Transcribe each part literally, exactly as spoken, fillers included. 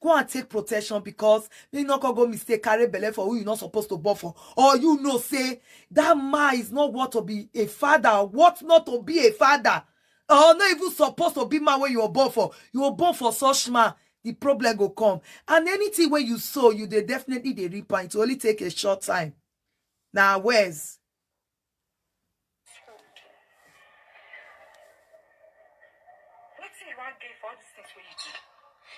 Go and take protection, because you not go mistake carry belle for who you not supposed to born for, or you know say that man is not worth to be a father, worth not to be a father, or not even supposed to be man where you were born for. You were born for such man, the problem go come. And anything where you sow, you they definitely they reap am. It only take a short time. Now, where's Wetin you wan gain for all these things wey you do?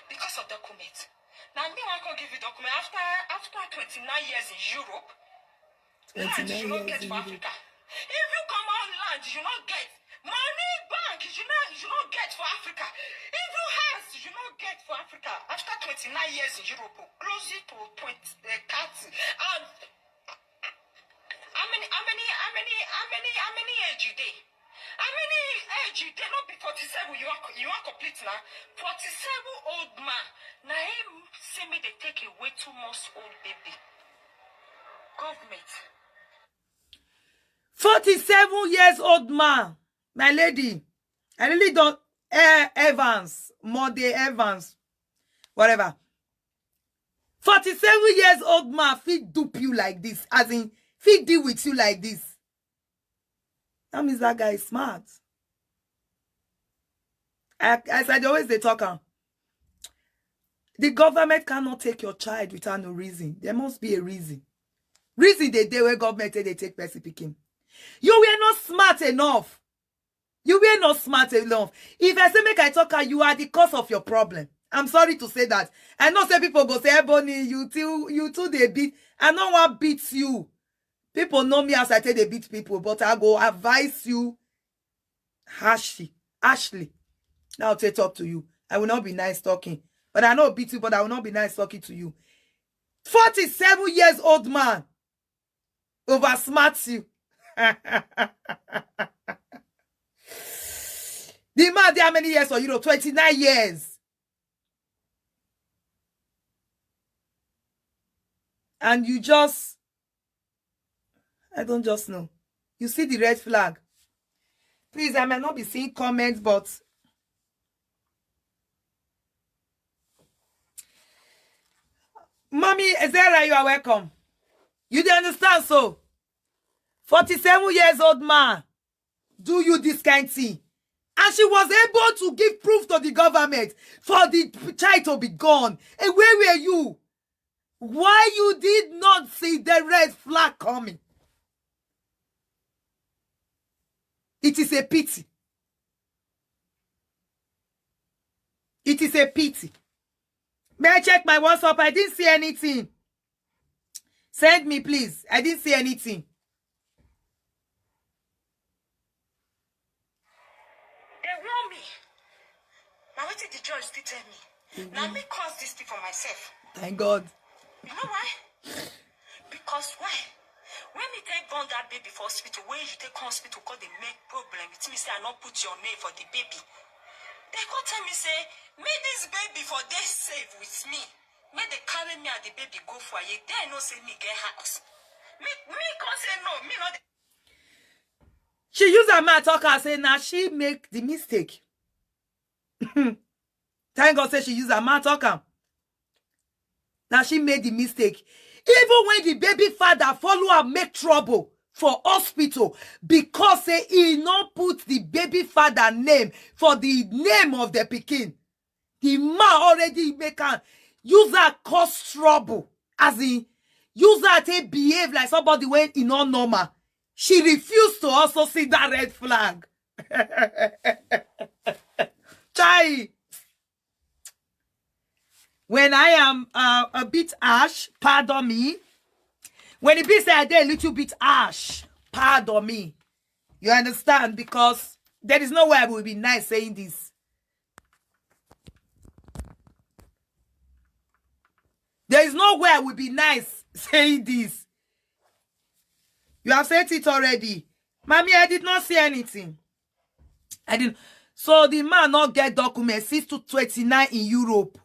Because of document. Na me wan come give you document after after twenty-nine years in Europe. Land you no get for Africa. If you come out land, you no get. Money bank, you no you no get for Africa. Even house, you no get for Africa. After twenty-nine years in Europe, close it to twenty, uh, thirty. And how many how many how many how many how many age you dey? How many age you dey? No be forty-seven you wan you wan complete na. Forty-seven old man na him say make dey take away two months old baby. Government. Forty-seven years old man, my lady. I really don't. Eh, Evans, Monday Evans, whatever. Forty-seven years old man fit dupe you like this, as in fit deal with you like this. That means that guy is smart. I, as I always they talk am. The government cannot take your child without no reason. There must be a reason. Reason they dey where government say they take person picking. You were not smart enough. You were not smart enough. If I say make I talk, you are the cause of your problem. I'm sorry to say that. I know say people go say, Ebony, you too, you too they beat. I no wan beat you. People know me as I take they beat people, but I go advise you harshly, Ashley. Now take talk to you. I will not be nice talking, but I know beat you, but I will not be nice talking to you. Forty-seven years old man oversmart you. The man there how many years for Europe? Twenty-nine years. And you just, I don't just know. You see the red flag. Please, I might not be seeing comments, but Mommy Ezra, you are welcome. You dey understand so? Forty-seven years old man do you this kind thing. And she was able to give proof to the government for the child to be gone. And where were you? Why you did not see the red flag coming? It is a pity. It is a pity. May I check my WhatsApp? I didn't see anything. Send me, please. I didn't see anything. They warn me. Na wetin the judge still tell me. Na me cause this thing for myself. Thank God. You know why? Because why? When me take born that baby for hospital, when you take hospital, come dey make problem with me, say I no put your name for the baby. They come tell me say, make this baby for dey safe with me. Make they carry me and the baby go for a year. Then I know say me get house. Me, me come say no, me not. She use her mouth talk and say, now she make the mistake. Thank God say she use her mouth talk am. Now she made the mistake. Even when the baby father follow her make trouble for hospital because say he no put the baby father name for the name of the pikin. The man already make am use her cause trouble. As in, use her take behave like somebody when e no normal. She refused to also see that red flag. Chai. When I am uh, a bit harsh, pardon me. When it be say I dey a little bit harsh, pardon me. You understand? Because there is no way I will be nice saying this. There is no way I will be nice saying this. You have said it already. Mommy, I did not see anything. I didn't. So the man not get documents since to twenty-nine in Europe.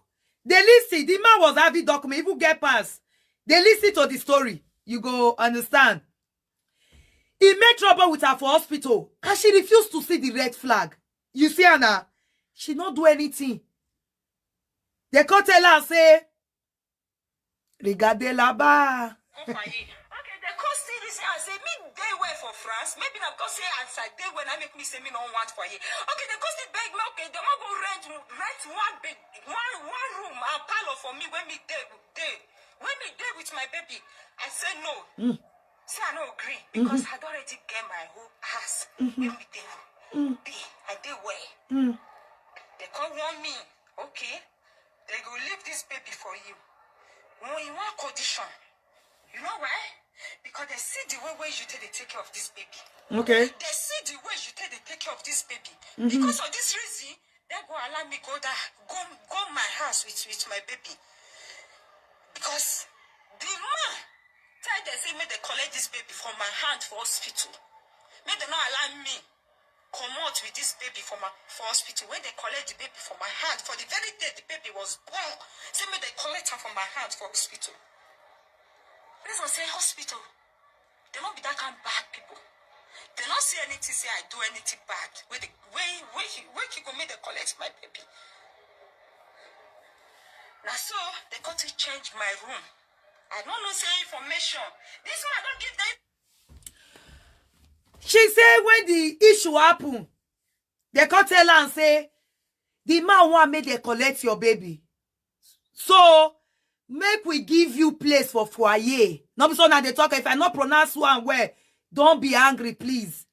They listen. The man was having documents, even get pass. They listen to the story. You go understand. He made trouble with her for hospital, and she refused to see the red flag. You see her now? She not do anything. They come tell am say, "Regardez là-bas." Okay, they come still reason and say me dey well for France. Maybe na because say as I dey well, na make me say me no want for here. Okay, they come still beg me. Okay, they wan go rent rent one big one one room and parlor for me when me dey dey when me dey with my baby. I say no. Say I no agree because I don already get my whole house. When me dey dey, I dey well. They come warn me. Okay, they go leave this baby for you. When you want condition, you know why? Because they see the way where you take the take care of this baby. Okay. They see the way you take the take care of this baby. Because of this reason, they go allow me go that go go my house with with my baby. Because the man tell them say make they collect this baby from my hand for hospital. Make they not allow me comot with this baby for my for hospital. When they collect the baby from my hand, for the very day the baby was born, say make they collect her from my hand for hospital. Reason say hospital, they no be that kind bad people. They no see anything say I do anything bad. Wey they wey wey he wey he go make they collect my baby. Na so they come to change my room. I no know say information. This man don give them She say when the issue happen, they come tell am say the man want make they collect your baby. So make we give you place for foyer. No be so now they talk. If I not pronounce one well, don't be angry, please.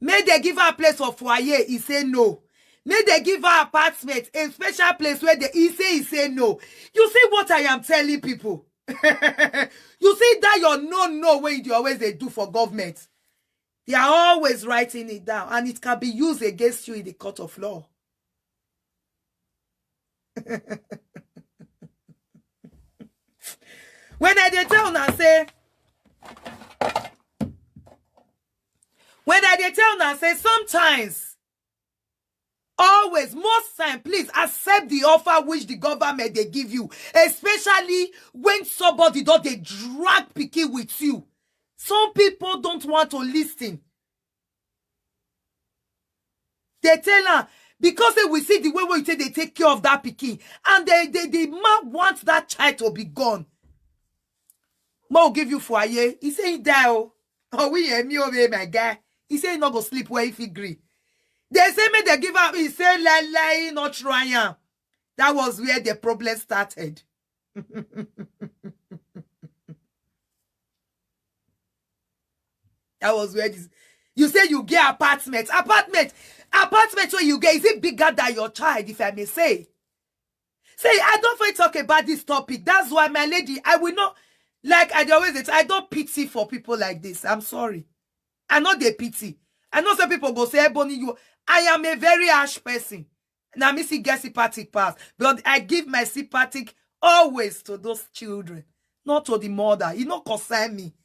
Make they give her place for foyer. He say no. Make they give her apartment, a special place where they he say he say no. You see what I am telling people? You see that your no no wey you dey always dey do for government. They are always writing it down, and it can be used against you in the court of law. When I dey tell una say, when I dey tell una say, sometimes, always, most time, please accept the offer which the government dey give you, especially when somebody don dey drag pikin with you. Some people don't want to listen. They tell her, because they will see the way wey you take dey take care of that pikin, and they, they the man wants that child to be gone. Mo give you foyer. He say he die. Oh, oh, we hear me over my guy. He say he not go sleep where if he gree. They say me they give up. He say lie lie, not trying. That was where the problem started. That was where this. You say you get apartment, apartment, apartment where you get, is it bigger than your child, if I may say? Say, I don't fit talk about this topic. That's why, my lady, I will not, like I dey always say, I don't pity for people like this. I'm sorry. I know they pity. I know some people go say, "Ebony, you." I am a very harsh person. Now me see get sympathic pass, but I give my sympathic always to those children, not to the mother. It not concern me,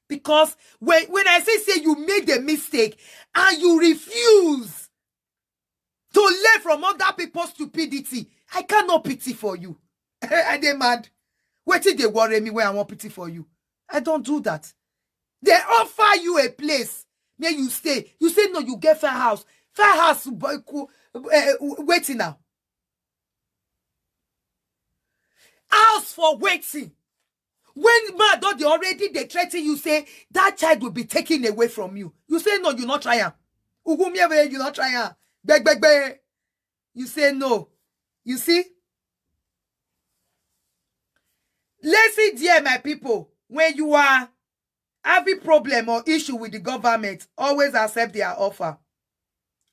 because when when I say say you made a mistake and you refuse to learn from other people's stupidity, I cannot pity for you. I dey mad. Wetin dey worry me when I want pity for you? I don't do that. They offer you a place, may you stay. You say no, you get fair house. Fair house, boy, uh, waiting now. House for waiting. When man don dey already dey threaten you say that child will be taken away from you, you say no, you not try am. Ugumie, you not try am. Gbegbegbe. You say no. You see? Listen there, my people. When you are having problem or issue with the government, always accept their offer.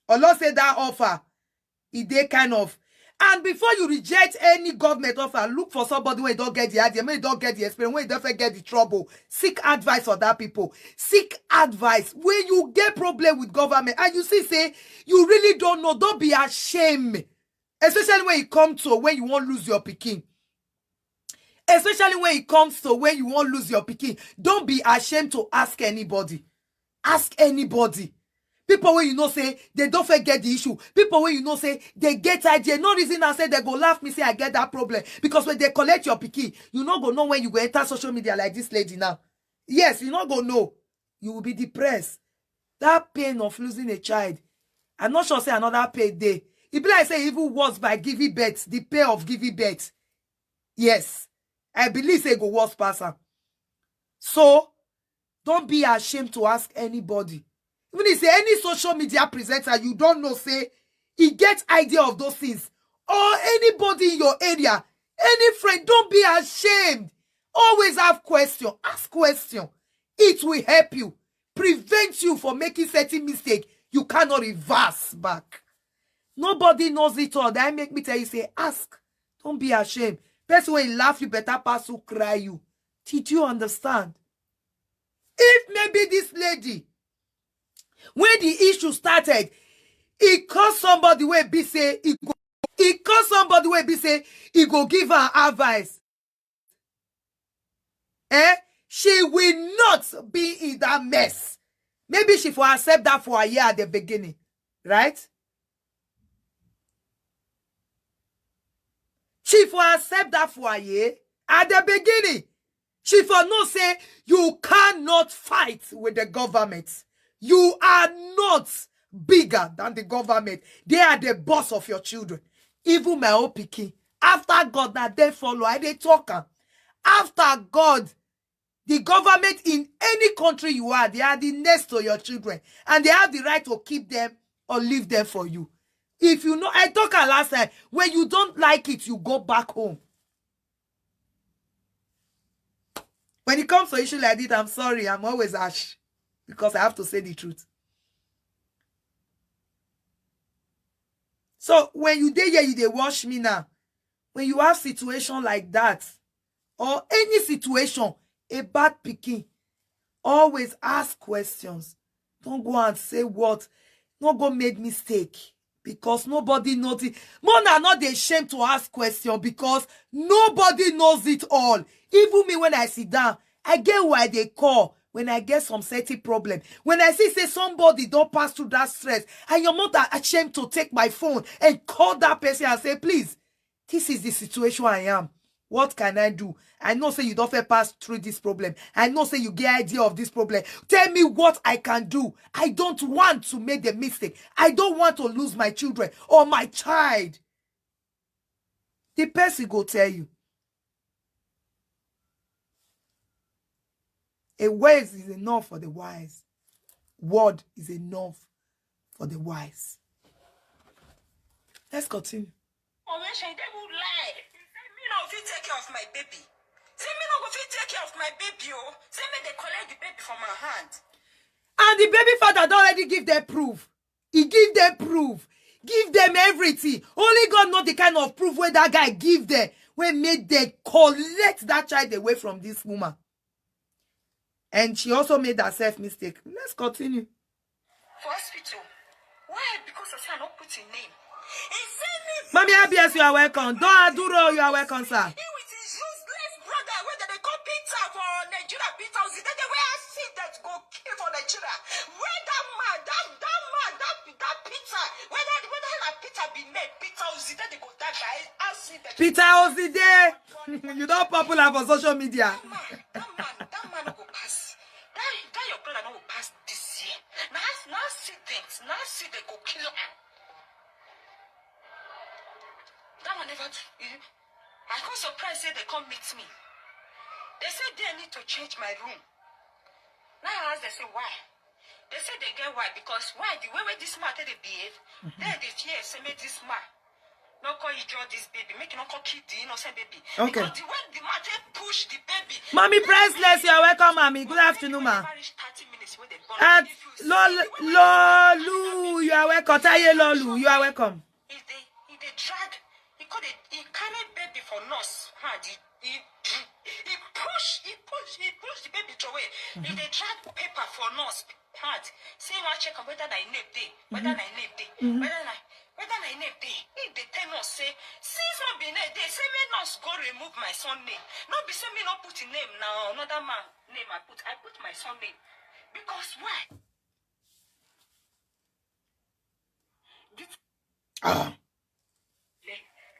Or let's say that offer, it they kind of. And before you reject any government offer, look for somebody wey don get the idea, wey don get the experience, wey don fit get the trouble. Seek advice for that people. Seek advice. When you get problem with government and you see say you really don't know, don't be ashamed. Especially when it come to when you won't lose your pikin. Especially when it comes to when you won't lose your pikin, don't be ashamed to ask anybody. Ask anybody. People wey you know say they don't fit get the issue. People wey you know say they get idea. No reason I say they go laugh me say I get that problem. Because when they collect your pikin, you no go know when you go enter social media like this lady now. Yes, you no go know. You will be depressed. That pain of losing a child, I'm not sure say another pain dey. E be like say e even worse by giving birth, the pain of giving birth. Yes, I believe say e go worse pass am. So don't be ashamed to ask anybody. Even if say any social media presenter, you don't know say e get idea of those things, or anybody in your area, any friend, don't be ashamed. Always have question, ask question. It will help you, prevent you from making certain mistake you cannot reverse back. Nobody knows it all. That make me tell you say ask. Don't be ashamed. Person wey laugh you better pass who cry you. Did you understand? If maybe this lady, when the issue started, e call somebody wey be say e go, e call somebody wey be say e go give her advice, eh? She will not be in that mess. Maybe she for accept that for a year at the beginning, right? She for accept that for a year at the beginning. She for know say you cannot fight with the government. You are not bigger than the government. They are the boss of your children. Even my own pikin. After God, na dem follow. I dey talk am. After God, the government in any country you are, they are the next to your children. And they have the right to keep them or leave them for you. If you know, I talk am last time, when you don't like it, you go back home. When it comes to issue like this, I'm sorry, I'm always harsh because I have to say the truth. So when you dey here, you dey watch me now. When you have situation like that, or any situation, a bad pikin, always ask questions. Don't go and say what. No go make mistake because nobody knows it. Mona not dey shame to ask question because nobody knows it all. Even me, when I sit down, I get why they call when I get some certain problem. When I see say somebody don't pass through that stress, and your mother ashamed to take my phone and call that person and say, "Please, this is the situation I am. What can I do? I know say you don't fair pass through this problem. I know say you get idea of this problem. Tell me what I can do. I don't want to make the mistake. I don't want to lose my children or my child." The person go tell you. A word is enough for the wise. Word is enough for the wise. Let's continue. Owen Shade will lie. He say me no fit take care of my baby. Say me no go fit take care of my baby. Oh, say me they collect the baby from my hand. And the baby father don already give them proof. He give them proof, give them everything. Only God know the kind of proof wey that guy give them, wey make them collect that child away from this woman. And she also made herself mistake. Let's continue. For hospital. Why? Because I say I no put him name. He say me. Mommy A B S, you are welcome. Don Aduro, you are welcome, sir. He with his useless brother, wey dem dey call Peter for Nigeria, Peter Osidede, wey accident go kill for Nigeria. Where that man, that, that man, that, that Peter, whether, whether na Peter be name, Peter Osidede go die by accident. Peter Osidede, you don popular for social media. That man, that man, that man no go pass. That, that your brother no go pass this year. Na, na accident, na accident go kill am. That one never do. Eh? I come surprise say they come meet me. They say they need to change my room. Now I ask them say why. They say they get why, because why the way wey this man take dey behave, they dey fear say make this man no come injure this baby, make e no come kill the innocent baby. Okay. Because the way the man take push the baby. Mommy Priceless, you are welcome, Mommy. Good afternoon, ma. Never reach thirty minutes wey they born. At If you see Lol-, the way Lolu, you are welcome. Taye Lolu, you are welcome. He dey, he dey drag. He could dey, he carry baby for nurse hand. He, he, he push, he push, he push the baby away. He dey drag paper for nurse hand. Say he wan check am whether na him name dey, whether na him name dey, whether na, whether na him name dey. He dey tell nurse say, since no be name dey, say make nurse go remove my son name. No be say me no put him name now, another man name I put. I put my son name. Because why? This, Ah.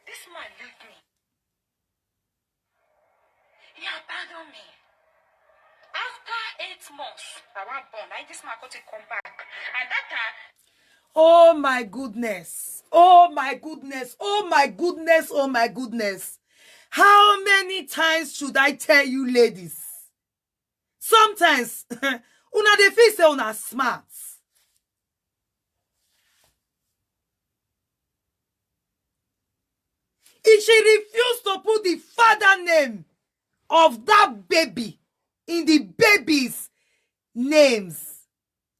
This man leave me. He abandon me. After eight months, I wan born. I, this man come take come back. And that time, Oh my goodness. Oh my goodness. Oh my goodness. Oh my goodness. How many times should I tell you, ladies? Sometimes una dey feel say una smart. If she refuse to put the father name of that baby in the baby's names,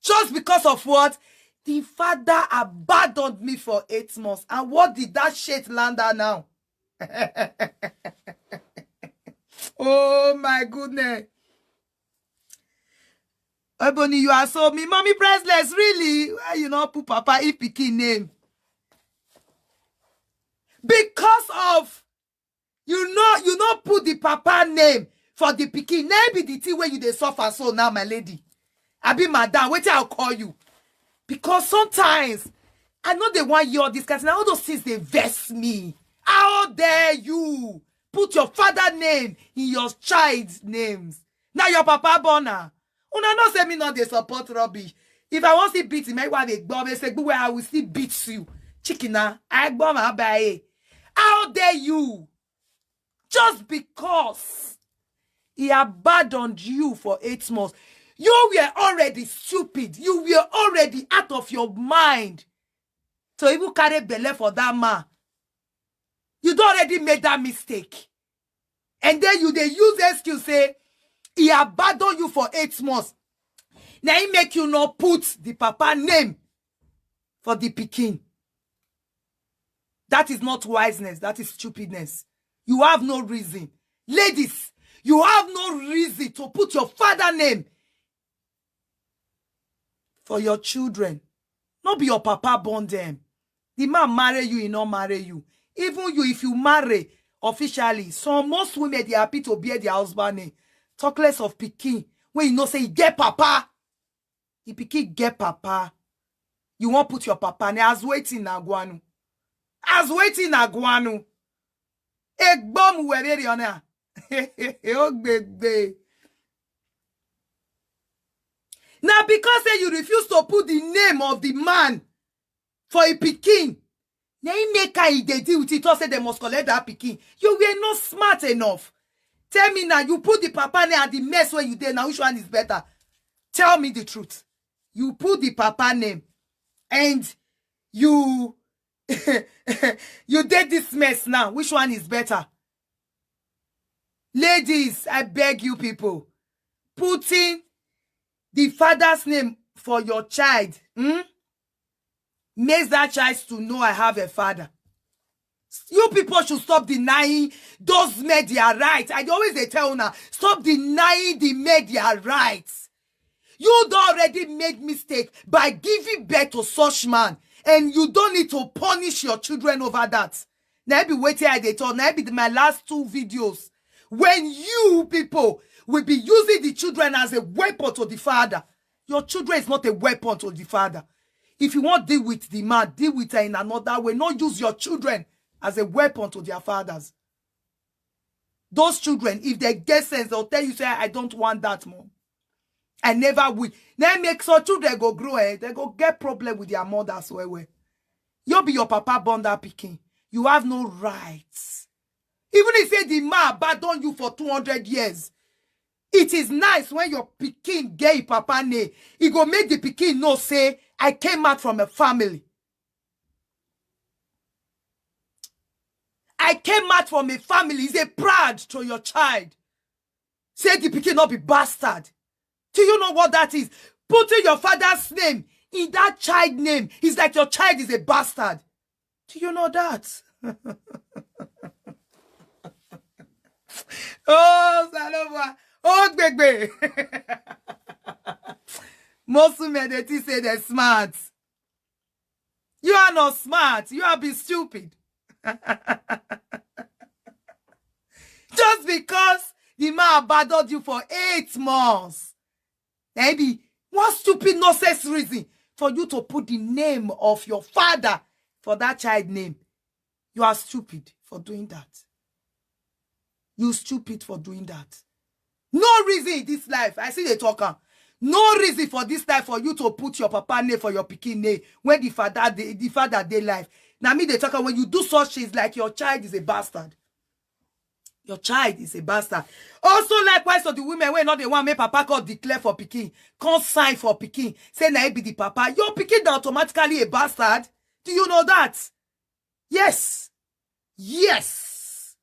just because of what? The father abandoned me for eight months. And what did that shit land her now? Oh my goodness. Ebony, you are so me, mommy priceless, really? Why you not put papa if pikin name? Because of you know, you not put the papa name for the pikin. Maybe the thing where you dey suffer so now, my lady. I be madam, wait till I'll call you. Because sometimes I know they want you all this kind of thing. All those things they vex me. How dare you put your father name in your child's names? Now your papa born her. Una know say me not dey support rubbish. If I want to beat him, I want to go say where I will still beat you. Chicken, ah, I go my bay. How dare you? Just because he abandoned you for eight months, you were already stupid. You were already out of your mind to even carry belle for that man. You don already made that mistake. And then you dey use excuse say he abandon you for eight months. Now he make you not put the papa name for the pikin. That is not wiseness. That is stupidness. You have no reason. Ladies, you have no reason to put your father name for your children. No be your papa born them. The man marry you, he not marry you. Even you, if you marry officially, some most women, they happy to bear their husband name. Talk less of pikin. When you know say you get papa, the pikin get papa. You won't put your papa name. As waiting na guanu. As waiting na guanu. Egbom weberiona. Oh, baby. Now, because say you refuse to put the name of the man for a pikin, na him make her e dey deal with it, talk say they must collect that pikin. You were not smart enough. Tell me now, you put the papa name and the mess where you did now, which one is better? Tell me the truth. You put the papa name and you you did this mess now. Which one is better? Ladies, I beg you people, putting the father's name for your child, hmm, makes that child to know I have a father. You people should stop denying those media rights. I always dey tell una, stop denying the media rights. You don already made mistake by giving birth to such man, and you don't need to punish your children over that. Now be waiting I dey talk. Now be my last two videos. When you people will be using the children as a weapon to the father, your children is not a weapon to the father. If you want deal with the man, deal with her in another way. Not use your children as a weapon to their fathers. Those children, if they get sense, they'll tell you, say, I don't want that, mom. I never will. Then make some children go grow, eh? They go get problem with their mothers, well, well. You be your papa born that pikin. You have no rights. Even if say the man abandon you for two hundred years, it is nice when your pikin get papa name. It go make the pikin know say, I came out from a family. I came out from a family. It's a pride to your child. Say the pikin not be bastard. Do you know what that is? Putting your father's name in that child name is like your child is a bastard. Do you know that? Oh, Salova. Oh, Gbegbe. Most women, they think say they're smart. You are not smart. You have been stupid. Just because the man abandoned you for eight months, maybe one stupid nonsense reason for you to put the name of your father for that child name. You are stupid for doing that. You stupid for doing that. No reason in this life. I see the talker. No reason for this life for you to put your papa name for your pikin name when the father dey, the father dey life. Now me the talker, when you do such things, like, your child is a bastard. Your child is a bastard. Also, likewise, to the women wey no dey want make papa come declare for pikin, come sign for pikin, say na he be the papa. Your pikin na automatically a bastard. Do you know that? Yes. Yes.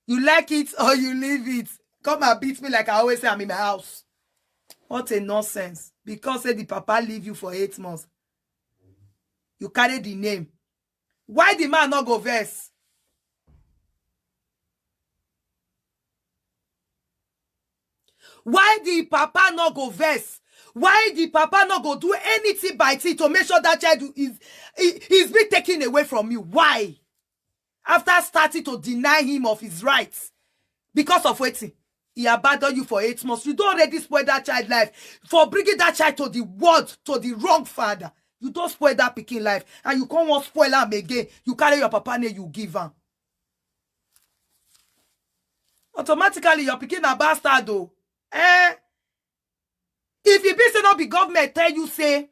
You like it or you leave it. Come and beat me like I always say I'm in my house. What a nonsense. Because say the papa leave you for eight months. You carry the name. Why the man no go vex? Why the papa no go vex? Why the papa no go do anything by it to make sure that child is, is, is being taken away from you? Why? After starting to deny him of his rights because of wetin? He abandon you for eight months. You don already spoil that child life for bringing that child to the world, to the wrong father. You don spoil that pikin life, and you come wan spoil am again. You carry your papa name, you give am. Automatically, your pikin na bastard o. Eh? If e be say no be government tell you say,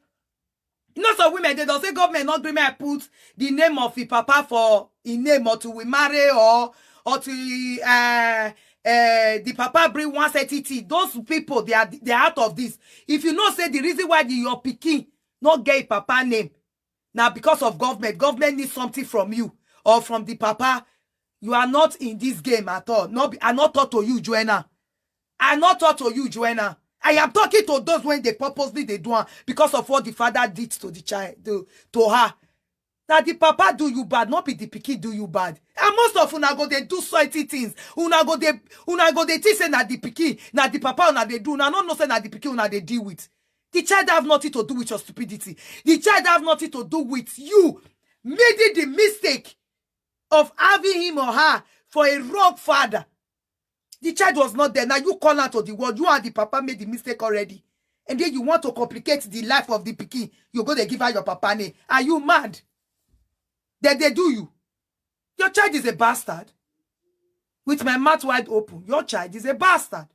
you know, some women, they don't say government not gree make I put the name of the papa for in name, or to we marry, or, or to uh, uh, the papa bring one certain thing. Those people, they are, they are out of this. If you know say the reason why the, your pikin not get papa name, now because of government, government needs something from you or from the papa. You are not in this game at all. No, be, I not talk to you, Joanna. I not talk to you, Joanna. I am talking to those when they purposely they do am because of what the father did to the child, to, to her. Now the papa do you bad, not be the pikin do you bad. And most of una go they do sweaty things. Una go they, una go they think say na the pikin, na the papa una they do. Una no know say na the pikin una they deal with. The child have nothing to do with your stupidity. The child have nothing to do with you making the mistake of having him or her for a wrong father. The child was not there. Now you call out to the world. You and the papa made the mistake already. And then you want to complicate the life of the pikin. You go they give her your papa name. Are you mad? Then they do you. Your child is a bastard. With my mouth wide open, your child is a bastard.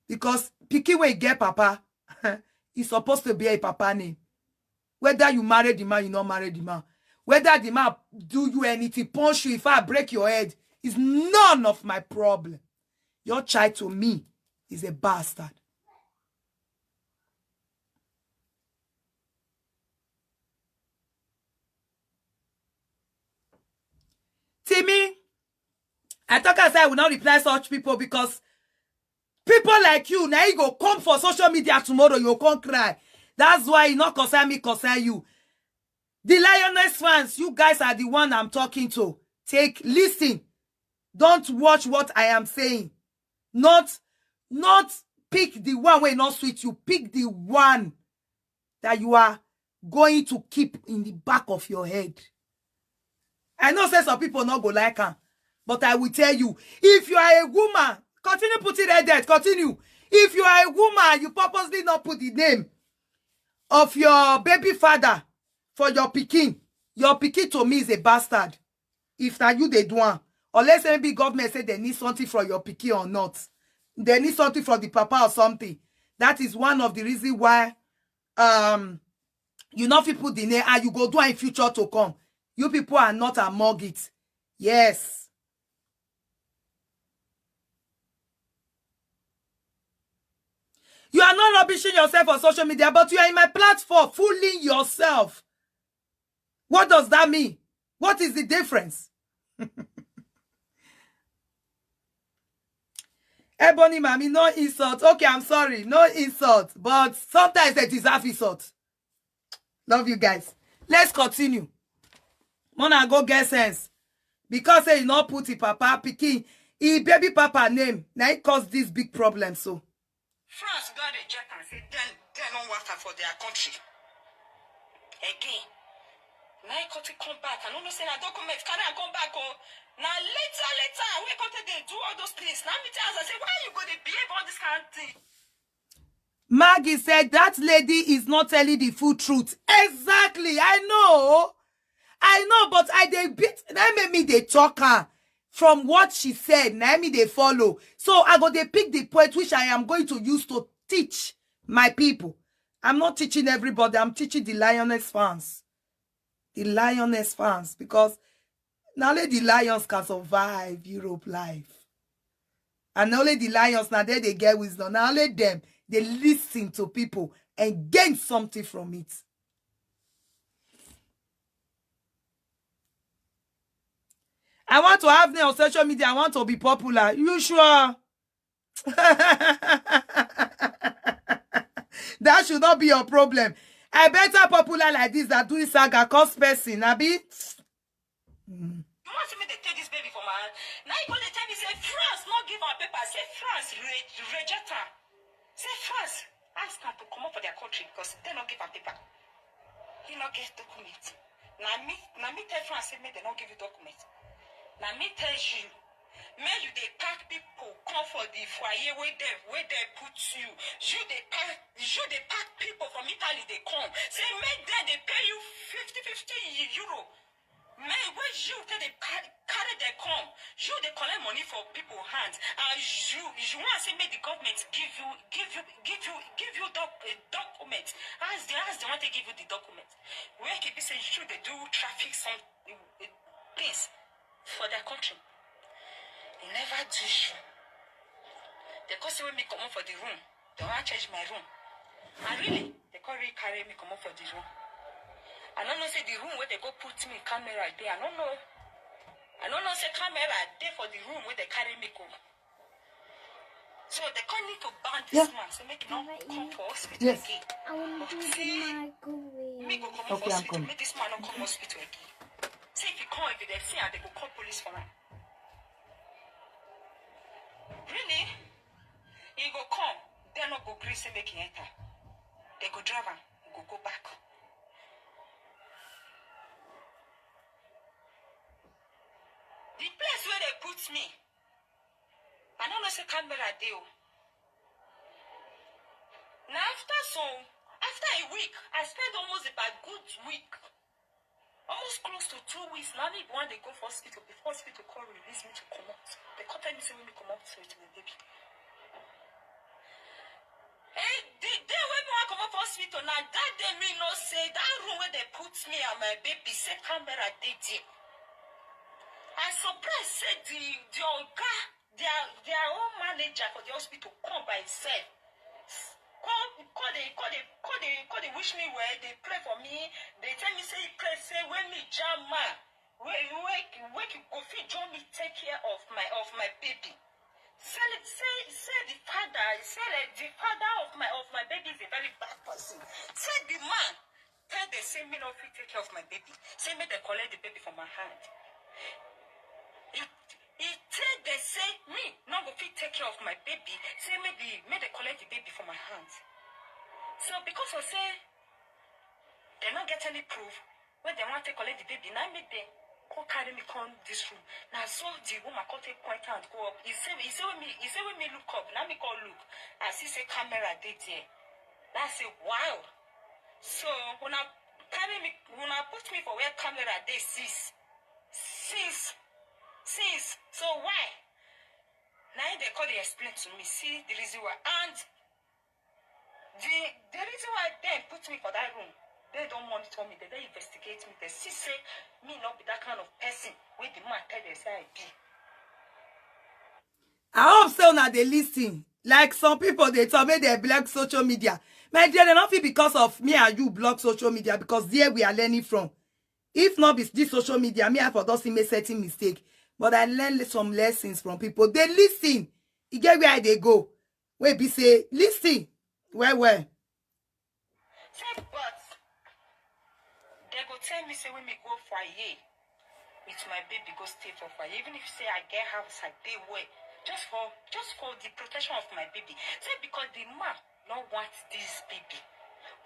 Because pikin wey get papa, he's supposed to be a papa name. Whether you marry the man, you not marry the man. Whether the man do you anything, punch you, if I break your head, is none of my problem. Your child to me is a bastard. Timmy, I talk as I will not reply such people because people like you, now you go come for social media tomorrow, you come cry. That's why you not concern me, concern you. The Lioness fans, you guys are the one I'm talking to. Take, listen. Don't watch what I am saying. Not, not pick the one wey not sweet you. Pick the one that you are going to keep in the back of your head. I know say some people not go like am, but I will tell you, if you are a woman, continue putting red head, continue. If you are a woman, you purposely not put the name of your baby father for your pikin. Your pikin to me is a bastard. If na you they do am, unless maybe government say they need something from your pikin or not, they need something from the papa or something. That is one of the reasons why um you not fit put the name and you go do am in future to come. You people are not among it. Yes. You are not rubbishing yourself on social media, but you are in my platform, fooling yourself. What does that mean? What is the difference? Ebony Mami, no insult. Okay, I'm sorry. No insult. But sometimes they deserve insult. Love you guys. Let's continue. Mona go get sense. Because say you not put the papa pikin, he baby papa name. Now it cause this big problem. So France don reject and say dem dem no want am for their country again. Na him come take come back. I no know say na document carry am come back o. Na later later wey come take dey do all those things. Na me tell am say why you go dey behave all this kind thing. Maggie said that lady is not telling the full truth. Exactly, I know. I know, but I dey beat. That made me dey talk her from what she said. Na me dey follow. So I go dey pick the point which I am going to use to teach my people. I'm not teaching everybody. I'm teaching the Lioness fans. The Lioness fans, because Na only the lions can survive Europe life. And only the lions, na there they get wisdom. Na only them, they listen to people and gain something from it. I want to have name on social media. I want to be popular. You sure? That should not be your problem. I better popular like this than doing saga, cause person, abi? You want me to take this baby for my hand? Now you go dey tell me say France no give am paper. Say France re- reject am. Say France ask am to comot for their country because they no give am paper. He no get document. Na me, na me tell France say make they no give you document. Na me tell you, make you dey pack people come for the foyer wey dem wey dem put you. You dey pack, you dey pack people from Italy dey come. Say make dem dey pay you fifty fifty euro. Men wey you take dey carry carry dem come, you dey collect money for people hand, and you you wan say make the government give you give you give you give you doc eh, document. Ask dem, ask dem wan take give you the document. Wey e be say you dey do traffic some eh, things for their country. E never do you. Dem come say make me comot for the room. Dem wan change my room. And really, dem come really carry me comot for the room. I no know say the room wey dem go put me camera dey. I no know. I no know say camera dey for the room wey dem carry me go. So dem come need to ban this Yeah. Man. Say make e no come for hospital Yes. Again. I want to do See, the microwave. Me go comot Okay, for I'm hospital. coming. Make this man no come hospital again. Say if he come, if dem see am, dem go call police for am. Really? He go come. Dem no go gree say make he enter. Dem go drive am. He go go back. The place where dem put me, I no know say camera dey o. Na after some, after a week, I spend almost about good week, almost close to two weeks. Now me wan dey go for hospital before hospital come release me to comot. Dem come tell me say make me comot with my baby. Eh, the day wey me wan comot for hospital, na that day me know say that room wey dem put me and my baby, say camera dey there. I surprise say the the oga, their their own manager for the hospital come by himself. Come come dey come dey come dey come dey wish me well, dey pray for me, dey tell me say he pray say when me jam man, wey wey wey go fit join me take care of my of my baby. Say say say the father, say like the father of my of my baby is a very bad person. Say the man tell dem say me no fit take care of my baby. Say make dem collect the baby from my hand. He he tell dem say me no go fit take care of my baby. Say make the make dem collect the baby from my hand. So because of say dem no get any proof wey dem wan take collect the baby, na make dem come carry me come this room. Na so the woman come take point hand go up. He say he say when me he say when me look up, na me come look. I see say camera dey there. Na say wow. So una carry me, una put me for where camera dey since since since. So why? Na him dem come dey explain to me. See the reason why. And the the reason why dem put me for that room, dem don monitor me, dem don investigate me, dem see say me no be that kind of person wey the man tell dem say I be. I hope say una dey listen. Like some people, they talk make they block social media. My dear, they not feel because of me and you block social media because there we are learning from. If not be this social media, me I for don see me setting mistake. But I learn some lessons from people. They listen. E get where they go. Wey be say listen well well. Say but dem go tell me say when me go foyer with my baby go stay for foyer, even if say I get house, I dey well, just for just for the protection of my baby. Say because the man no want this baby.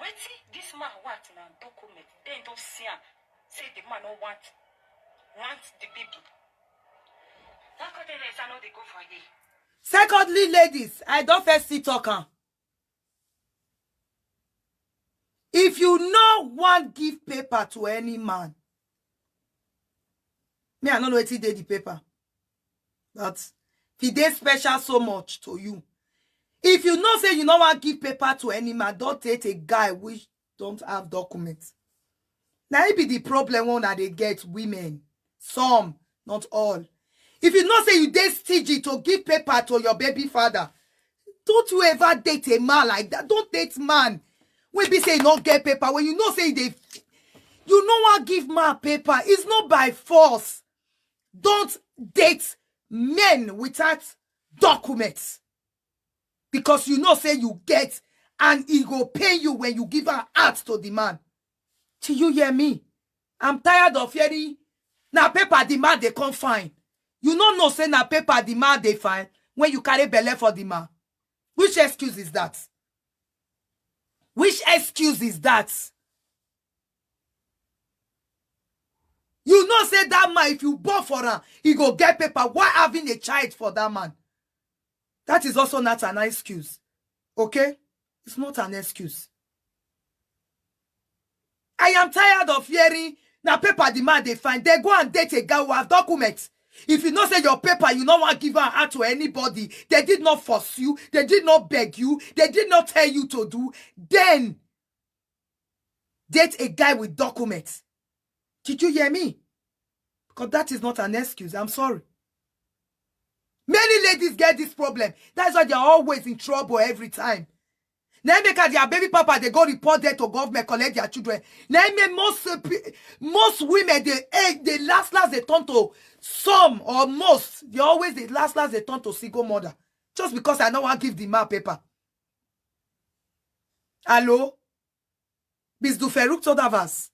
Wetin this man want na document. Dem don see am say the man no want want the baby. That kind of thing I no dey go foyer. Secondly, ladies, I don't first see talk am. If you no wan give paper to any man, me I no know wetin dey the paper, but if e dey special so much to you, if you know say you no wan give paper to any man, don't date a guy which don't have documents. Na it be the problem wey una dey get, women. Some not all. If you know say you dey stingy to give paper to your baby father, don't you ever date a man like that. Don't date man wey be say you no get paper, when you know say you dey, you no wan give man paper. It's not by force. Don't date men without documents, because you know say you get, and e go pain you when you give am out to the man. Do you hear me? I'm tired of hearing na paper the man dey come find. You no know say na paper the man dey find when you carry belle for the man. Which excuse is that? Which excuse is that? You know say that man, if you born for am, he go get paper. Why having a child for that man? That is also not an excuse. Okay? It's not an excuse. I am tired of hearing na paper the man dey find. They go and date a guy who have documents. If you know say your paper, you no wan give am out to anybody, they did not force you, they did not beg you, they did not tell you to do, then date a guy with documents. Did you hear me? Because that is not an excuse. I'm sorry. Many ladies get this problem. That's why they're always in trouble every time. Na im make as their baby papa dey go report there to government, collect their children. Na im make most, uh, pe-, most women dey, eh, dey last last dey turn to, some or most, they always dey last last dey turn to single mother, just because I no wan give the man paper. Hello? Bis du verrückt oder was?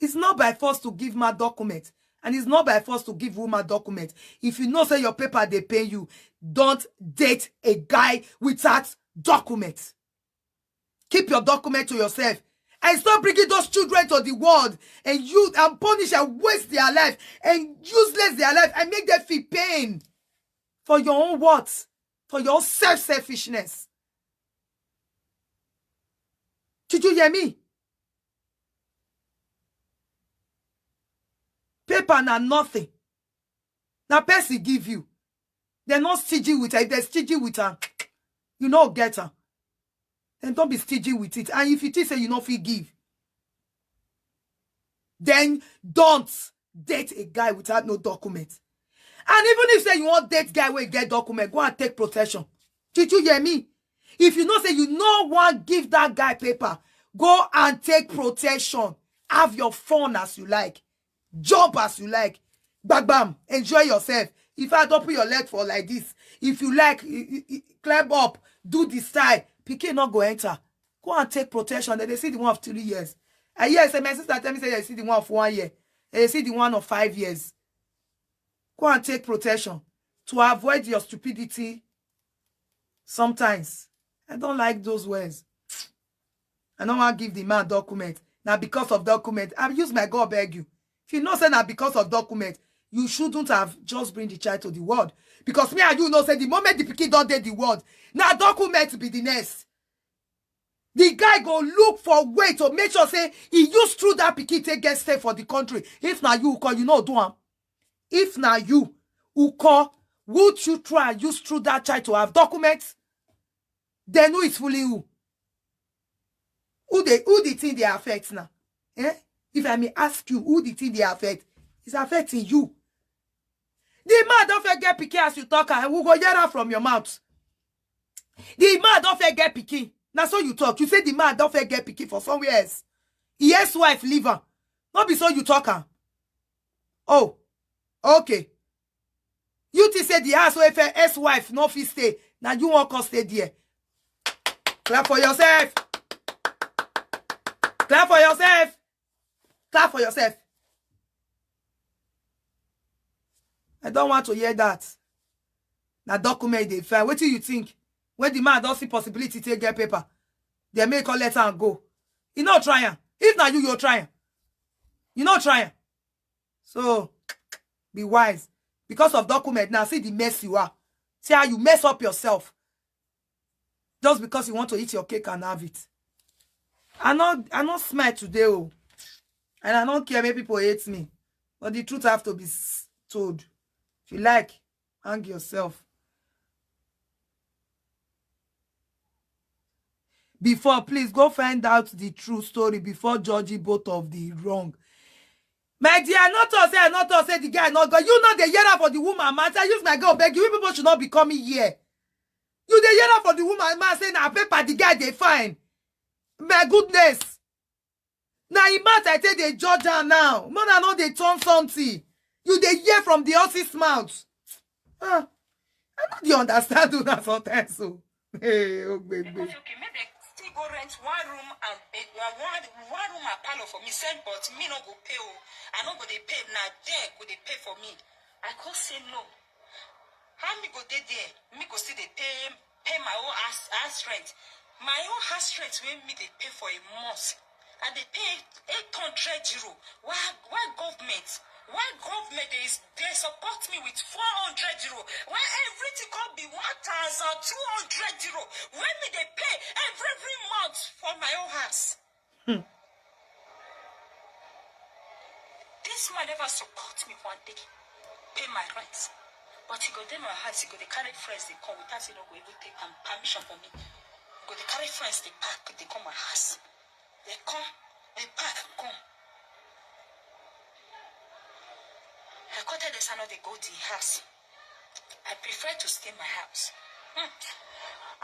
It's not by force to give man document, and it's not by force to give woman document. If you know say your paper dey pain you, don't date a guy without document. Keep your document to yourself and stop bringing those children to the world and you and punish and waste their life and useless their life and make them feel pain for your own what? For your own self-selfishness. Did you hear me? Paper na nothing. Na person give you. They're not stingy with her. If they're stingy with her, you no get her. Then don't be stingy with it. And if you think say you no fit give, then don't date a guy without no document. And even if say you wan date guy wey get document, go and take protection. Did you hear me? If you know say you no wan give that guy paper, go and take protection. Have your fun as you like. Jump as you like. Gbagbam. Enjoy yourself. If I open your leg for like this, if you like, i- i- i- climb up, do the style. Pikin no go enter. Go and take protection. Then they see the one of three years. I hear say my sister tell me say they see the one of one year. They see the one of five years. Go and take protection to avoid your stupidity. Sometimes I don't like those words. I no wan give the man document. Na because of document. I use my God beg you. If you know say na because of document, you shouldn't have just bring the child to the world. Because me and you know say the moment the pikin don dey the world, na document be the next. The guy go look for way to make sure say he use through that pikin take get stay for the country. If na you, Uko, you no do am. If na you, Uko, would you try and use through that child to have documents? Then who is fooling who? Who dey, who the thing dey affect now? Eh? If I may ask you, who the thing dey affect? It's affecting you. The man don fit get pikin as you talk, and we go hear am from your mouth. The man don fit get pikin. Na so you talk. You say the man don fit get pikin for somewhere else. His ex-wife leave am. No be so you talk am. Oh, okay. You think say the house wey first ex-wife no fit stay, na you wan come stay there? Clap for yourself. Clap for yourself. Clap for yourself. I don't want to hear that. Na document dey find. Wetin you think? When the man don see possibility take get paper, they make all let am go. You no try am. If na you, you try am. You no try am. So be wise. Because of document now, see the mess you are. See how you mess up yourself. Just because you want to eat your cake and have it. I not, I not smile today, oh. And I don't care, maybe people hate me. But the truth have to be s- told. If you like, hang yourself. before, please go find out the true story before judging both of the wrong. My dear, not us say, not us say the guy not go. You know the year for the woman, man. I use my girl beg you. You people should not be coming here. You the year for the woman, man say na paper the guy they fine. My goodness. Now he mad I take the judge her now. Man, I know they turn something. You they hear from the horse's mouth. Ah, I know they understand you now sometimes. So. Hey, oh, baby. Because, okay, make dem still go rent one room and a one, one, one room and parlor for me, send, but me no go pay o. I no go dey pay, na dem go dey pay for me. I come say no. How me go dey there? Me go still dey pay, pay my own house, house rent. My own house rent wey me dey pay for a month, I dey pay eight hundred euro. Why, why government? Why government dey, dey support me with four hundred euro? Why everything come be one thousand two hundred euro? When me dey pay every, every month for my own house. Hmm. This man never support me one day, pay my rent. But he go dey my house, he go dey carry friends, they come without he no go even take am permission from me. He go dey carry friends, they pack, they come my house. They come, they pack, come. I come tell them say I no dey go the house. I prefer to stay my house. Hmm.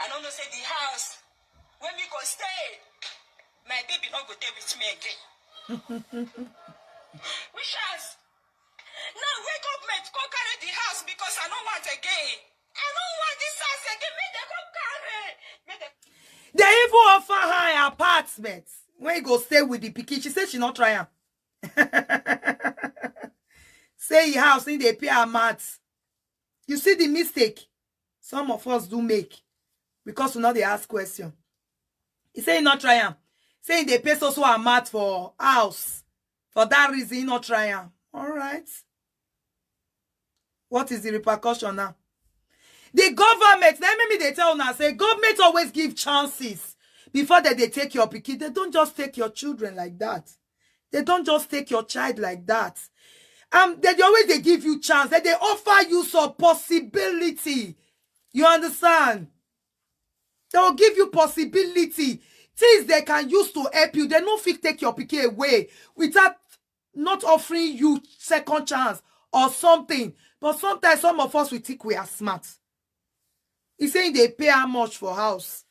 I no know say the house when me go stay, my baby no go dey with me again. Which house? Now wey government come carry the house because I no want again. I no want this house again. Make dem come carry. Make dem They even offer her an apartment when he go stay with the pikin. She say she not try am. Say he house, he dey pay her mat. You see the mistake some of us do make because we no dey ask question. He say he not try am. Say he dey pay so so amount for house. For that reason, he not try am. All right. What is the repercussion now? The government, let me, they tell una say government always give chances before they, they take your pikin. They don't just take your children like that. They don't just take your child like that. Um, they, they always they give you chance. That they offer you some possibility. You understand? They will give you possibility. Things they can use to help you. They no fit take your pikin away without not offering you second chance or something. But sometimes some of us, we think we are smart. He saying they pay how much for house.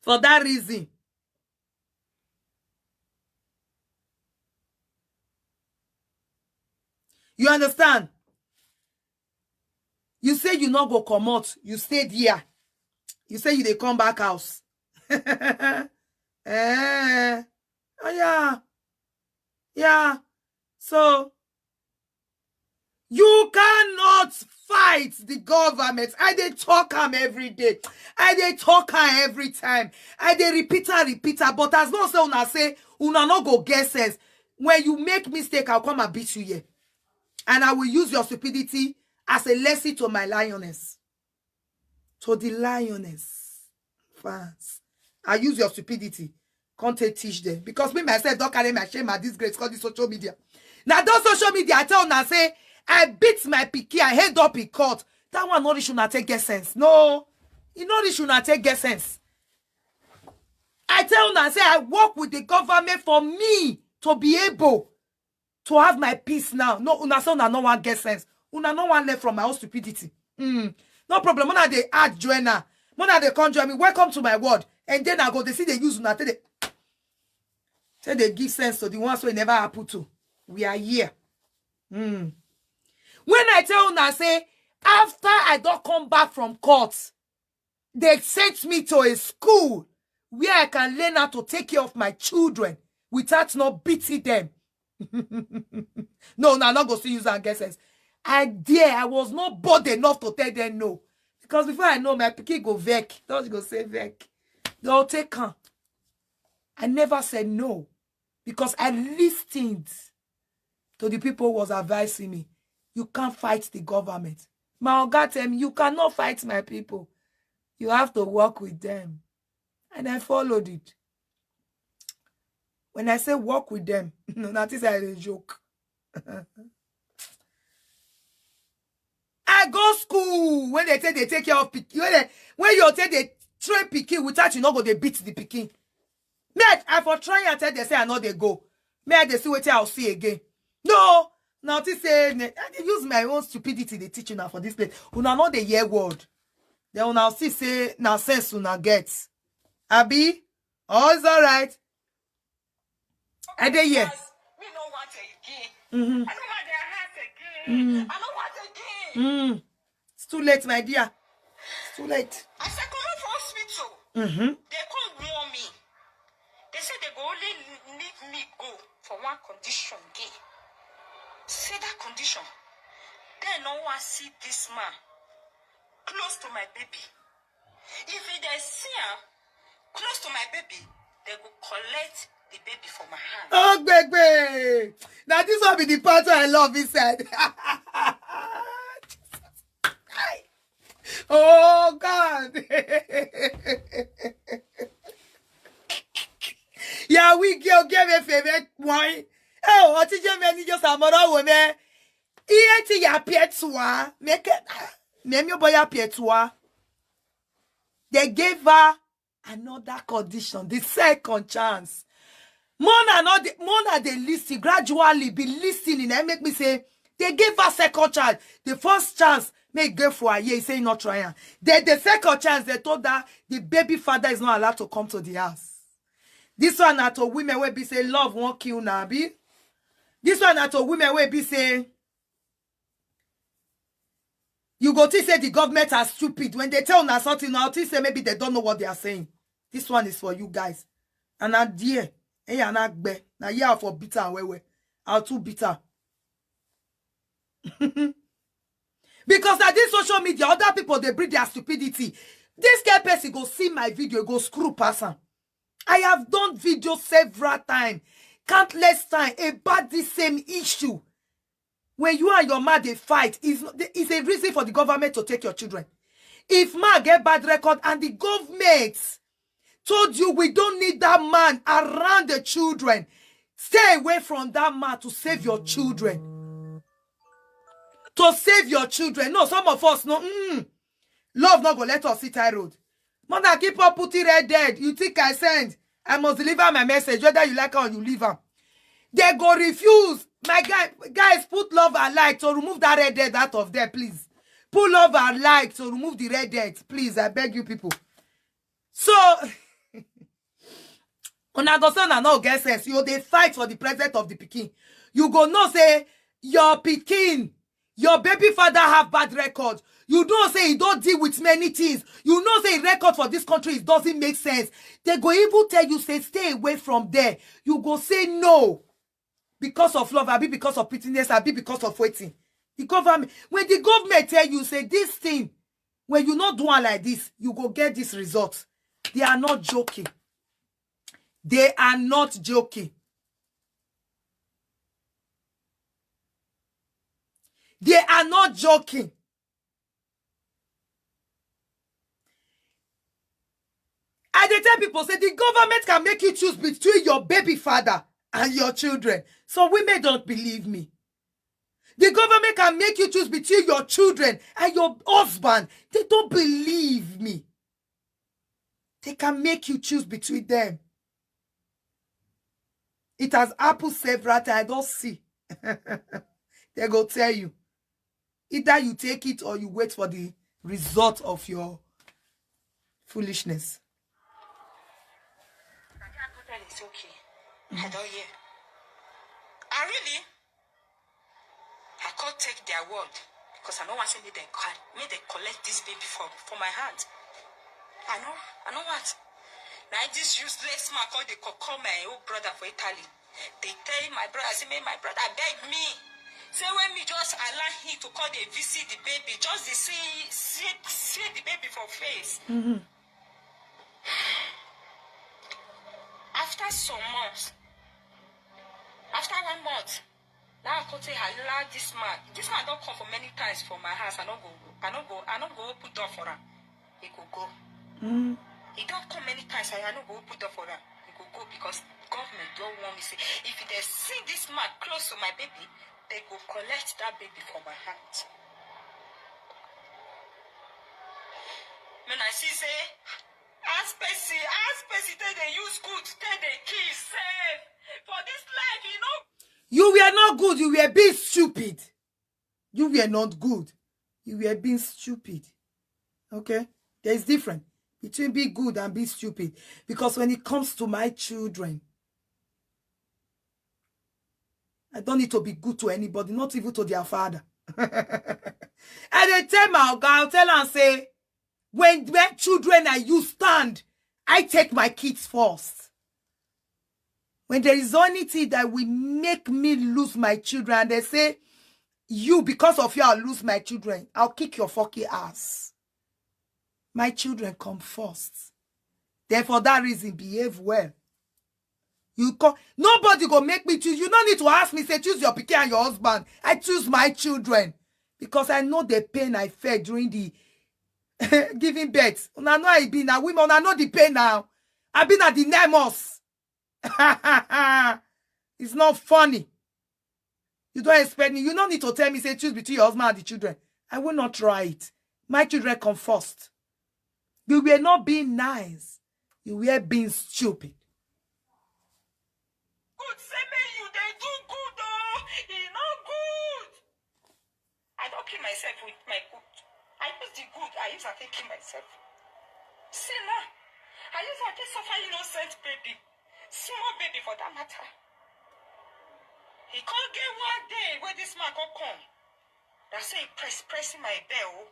For that reason. You understand? You say you not go comot. You stay there. You say you dey come back house. Eh. Oh, yeah. Yeah. So, you cannot fight the government. I dey talk am every day. I dey talk am every time. I dey repeat am, repeat am. But as long say una say, una no go get sense. When you make mistake, I'll come and beat you here. And I will use your stupidity as a lesson to my lioness. To the lioness fans. I use your stupidity. Can't take teach them. Because me myself don't carry my shame and disgrace call this social media. Now those social media, I tell una say, I beat my pikin, I end up in court. That one no reach una take get sense. No. E no reach una take get sense. I tell una say I work with the government for me to be able to have my peace now. No, una say una no one get sense. Una no one left from my own stupidity. Mm. No problem. Una dey add join her. Una dey come join me. Welcome to my world. And then I go, they see they use una take they, take they give sense to the ones wey never happen to. We are here. Mm. When I tell una say, after I don't come back from court, they sent me to a school where I can learn how to take care of my children without not beating them. No, no, I'm not going to use and get sense. I dare, I was not bold enough to tell them no. Because before I know, my pikin go vex. Don't go say vex. They'll take am. I never said no. Because I listened to the people who was advising me. You can't fight the government. My oga tell me, you cannot fight my people. You have to work with them. And I followed it. When I say work with them, no, that is a joke. I go school when they take, they take care of pick. When, they, when you take, they train pikin without you no go dey beat the pikin. Me, I for try and tell dem say I no dey go. Me, I dey see wetin I see again. No, now this say ne- I dey use my own stupidity dey teach una for this place. Una no dey hear word. Then una see say na sense una get. Abi, all is alright. I dey here. Me no want again. I don't want their house again. I don't want again. Mm. It's too late, my dear. It's too late. I said, come out for hospital. Mm-hmm. They come warn me. They said they go only leave me go for one condition. Gay. Say that condition. Then no one see this man close to my baby. If they see him close to my baby, they go collect the baby for my hand. Oh, baby. Now this one be the part I love inside. Oh God. Yeah, we girl give a favorite wine. Oh, what did you mean? Just a mother woman. Iye ti ya pietua. Make it. Name your boy a pietua. They gave her another condition, the second chance. Mona not the, Mona they listen gradually, be listening. And make me say they gave her second chance. The first chance may go for a year, say not try am. Then the second chance they told her the baby father is not allowed to come to the house. This one na to women wey be say love won't kill na abi. This one na to women wey be say you go think say the government are stupid when they tell una something. Now think say maybe they don't know what they are saying. This one is for you guys. And na there, eh, and na gbe, na here for bitter and wewe. How too bitter. Because at this social media, other people they bring their stupidity. This kind person go see my video, go screw pass am. I have done video several times, countless times about this same issue. When you and your man they fight, is is a reason for the government to take your children. If man get bad record and the government told you we don't need that man around the children, stay away from that man to save your children. To save your children. No, some of us no. Mm, love not go let us sit high road. Mother, keep on putting red dead. You think I send? I must deliver my message, whether you like am or you leave am. They go refuse. My guy, guys, put love and like to remove that red dead out of there, please. Put love and like to remove the red dead, please. I beg you people. So, una go say una no get sense. You dey fight for the present of the pikin. You go know say your pikin, your baby father have bad record. You know say he don't deal with many things. You know say record for this country it doesn't make sense. They go even tell you say stay away from there. You go say no because of love, abi because of pittiness, abi because of waiting. The government, when the government tell you say this thing, when you not do one like this, you go get this result. They are not joking. They are not joking. They are not joking. I dey tell people say the government can make you choose between your baby father and your children. So women don't believe me. The government can make you choose between your children and your husband. They don't believe me. They can make you choose between them. It has happened several times. I don't see. They go tell you. Either you take it or you wait for the result of your foolishness. It's okay. I don't hear. I really, I can't take their word because I don't want to make them call, make them collect this baby for, for my hand. I know, I know what. Now this useless man called the call my old brother for Italy. They tell my brother, say, make my brother beg me. Say when me just allow him to call the visit the baby, just the see, see, see the baby for face. After some months, after one month, now I come say I allow this man. This man don't come for many times for my house. I don't go, I don't go, I don't go open door for him. He go go. He don't come many times. I, I don't go open door for him. He go go because government don't want me say if they see this man close to my baby, they go collect that baby for my hand. When I see say Spacey, ask Spacey, take they use good, take they kill safe. For this life, you know. You were not good. You were being stupid. You were not good. You were being stupid. Okay? There is difference between being good and being stupid. Because when it comes to my children, I don't need to be good to anybody, not even to their father. And they tell my guy, I'll tell and say, when when children are you stand, I take my kids first. When there is anything that will make me lose my children, and they say, you, because of you, I'll lose my children, I'll kick your fucking ass. My children come first. Then for that reason, behave well. You call nobody go make me choose. You no need to ask me, say, choose your pikin and your husband. I choose my children because I know the pain I felt during the giving birth. Una know I been a woman. I know the pain now. I been at the nine months. It's not funny. You don't expect me. You no need to tell me, say, choose between your husband and the children. I will not try it. My children come first. You were not being nice. You were being stupid. Good, say me you they do good, oh, e no good. I don't kill myself with my good. I use the good, I use and take kill myself. See now, I use and take suffer innocent baby, small baby for that matter. He can't get one day where this man go come. That's say he press pressing my bell.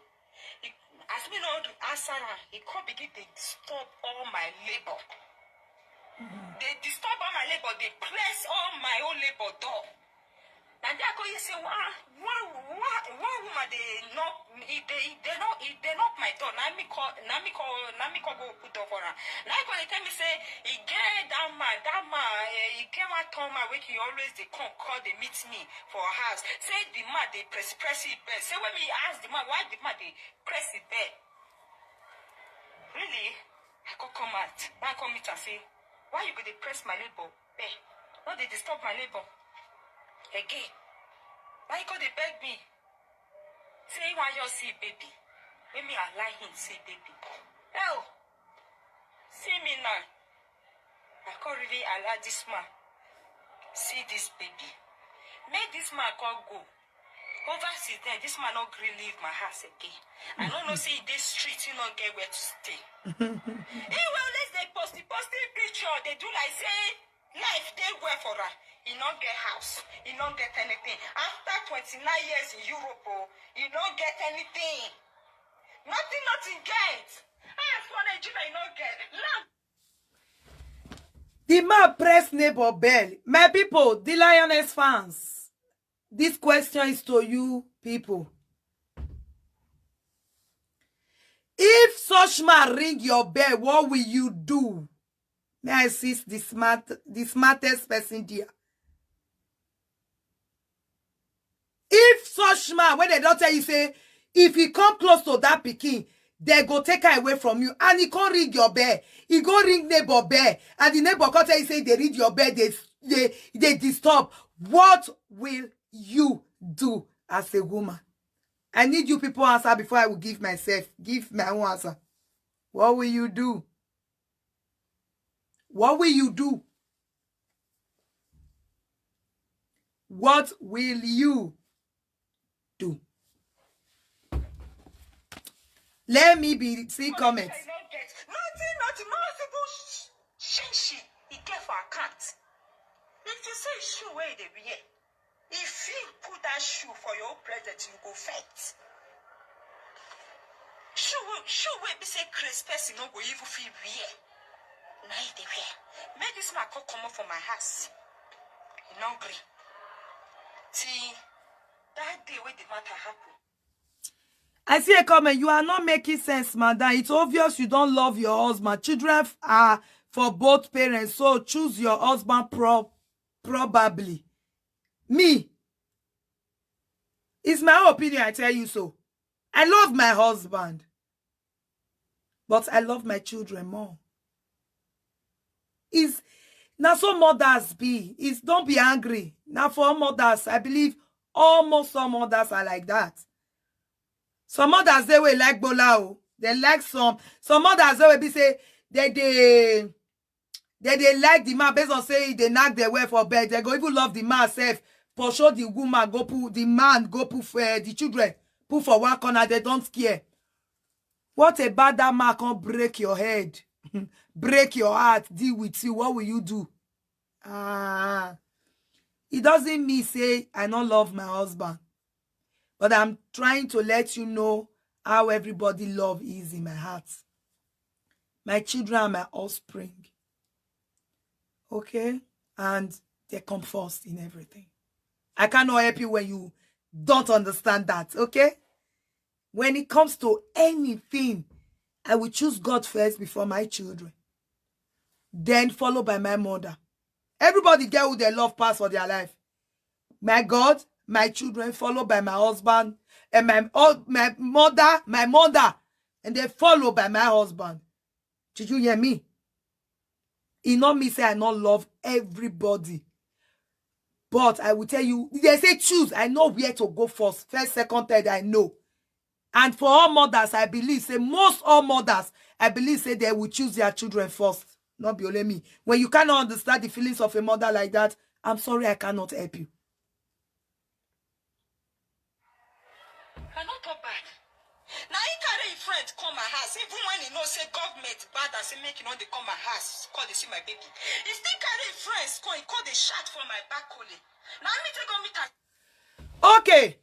He, as me not answer am, he come begin dey disturb all my labor. They disturb all my labor. They press all my own labor door. Na there I go hear say one one one one woman dey knock, e dey e dey knock e dey knock my door. Na me call na me call na me call go open door for am. Na e go dey tell me say e get that man that man eh, e get one tall man wey he always dey come call dey meet me for house. Say the man dey press press him bed. Say when me ask the man why the man dey press him bed. Really? I go come out. Na I come meet am say why you go dey press my labor bed? No dey disturb my labor again. Why you go dey beg me? Say he wan just see baby. Make me allow him see baby. Hell! See me now. I can't really allow this man see this baby. Make this man come go. Over since then, this man not gree leave my house again. I don't know say this street you not get where to stay. He will always dey post posting picture. They do like say life dey well for her. He not get house. He not get anything. After twenty-nine years in Europe, oh, he not get anything. Nothing, nothing get. As for Nigeria, he not get. Land The man press neighbor bell. My people, the Lioness fans, this question is to you people. If such man ring your bell, what will you do? May I see the smart, the smartest person there? If such man, when they don't tell you, say, if he come close to that pikin, they go take her away from you. And he can't ring your bell. He go ring neighbor bell. And the neighbor come tell you, say, they read your bell, they, they, they disturb. What will you do as a woman? I need you people answer before I will give myself, give my own answer. What will you do? What will you do? What will you do? Let me be see comment. I no get nothing, nothing, no single sh- shishi. He get for account. If you say shoe where they wear, if you put that shoe for your own present, you go fight. Shoe, wey- shoe where be say Chris person no go even feel wear. Now he dey wear. Make this man come come up for my house. He no gree. Till that day where the matter happen. I see a comment. You are not making sense, madam. It's obvious you don't love your husband. Children are for both parents, so choose your husband pro- probably. Me. It's my opinion, I tell you so. I love my husband, but I love my children more. Is now some mothers be is don't be angry. Now for all mothers, I believe almost all mothers are like that. Some mothers they will like bola, oh. They like some. Some mothers they will be say They dey they dey like the man based on say they knock their wife for bed. They go even love the man self. For sure, the woman go put the man go put for the children put for one corner. They don't care. What about that man come break your head, break your heart, deal with you? What will you do? Ah, it doesn't mean say I don't love my husband, but I'm trying to let you know how everybody love is in my heart. My children are my offspring. Okay? And they come first in everything. I cannot help you when you don't understand that, okay? When it comes to anything, I will choose God first before my children, then followed by my mother. Everybody get who they love pass for their life. My God, my children, followed by my husband, and my all my mother, my mother, and they followed by my husband. Did you hear me? It not me say I not love everybody. But I will tell you, they say choose. I know where to go first. First, second, third, I know. And for all mothers, I believe say most all mothers, I believe say they will choose their children first. Not be only me. When you cannot understand the feelings of a mother like that, I'm sorry, I cannot help you. I no talk bad. Na he carry him friend come my house, even when he know say government bad and say make he no dey come my house, come dey see my baby. He still carry him friends come, he come dey shout for my back only. Na me take go meet am. Okay.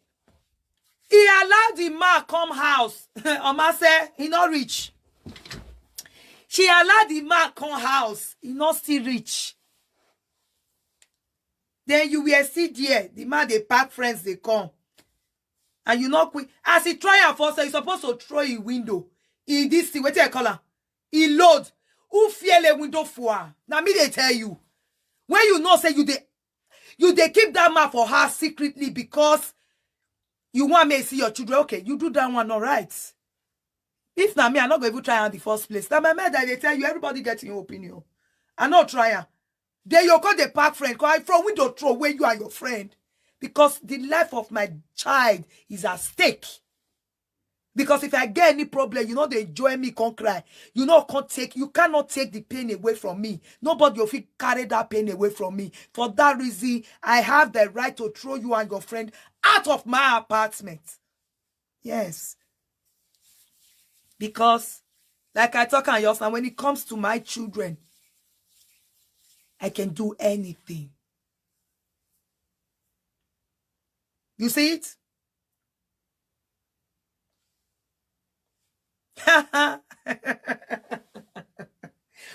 He allowed the man come house. Oma say he not rich. She allowed the man come house. He not still rich. Then you were still there. The man they pack friends they come. And you not quick. As he try and force, you supposed to throw a window. In this thing, what I call her? He load. Who fear a window for her? Now me they tell you. When you know say you they you they keep that man for her secretly because you want me to see your children. Okay, you do that one, all right. If not me, I'm not going to even try on the first place. Now my mother they tell you everybody getting your opinion. I not try am. Then you call the park friend, call from window throw away you and your friend. Because the life of my child is at stake. Because if I get any problem, you know they join me, can't cry. You know, can't take, you cannot take the pain away from me. Nobody will fit carry that pain away from me. For that reason, I have the right to throw you and your friend out of my apartment. Yes. Because, like I talk and yours, and when it comes to my children, I can do anything. You see it?